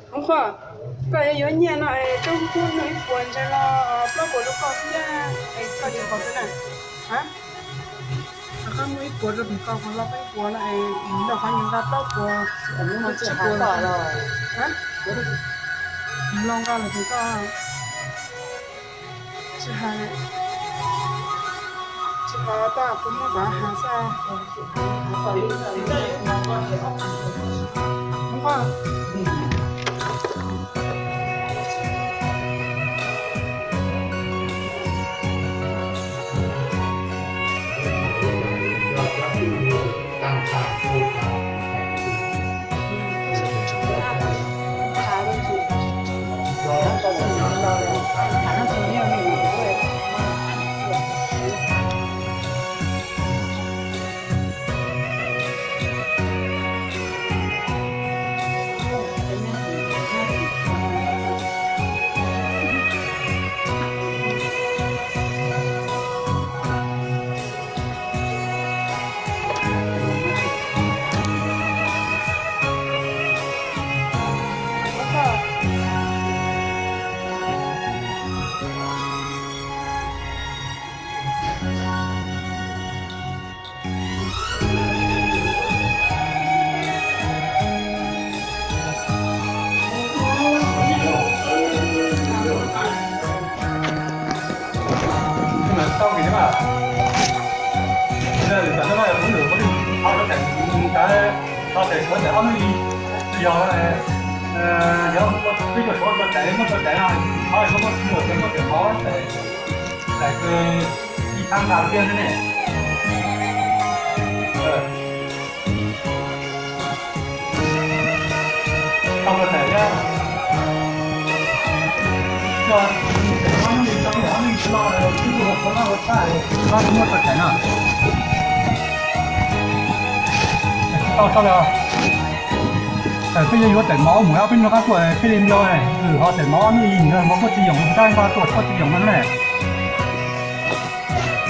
Hmoob Qhoj, koj yuav yuav nyiaj no es twb muaj ib puas ntses los plaub puas rau koj thiab es koj yuav qhov twg na? Ha? Koj muaj ib puas rau pem koj, kuv los ib puas no es nrog qhov nyias nqa plaub puas, tsib puas. Ha? Nws los nqa los pem koj. Tsis hais, tsis hais tau, kuv muab rov has xwb. Hmoob Qhoj. Tau, tau lawm. Tawm peb yuav yuav tawm mov mus, ob peb hnub qab tuaj peb li npio. Ho tawm mov ob hnub ib ntawd mov kuj tsis yoom, tab npaj tuaj kuj tsis yoom no ne.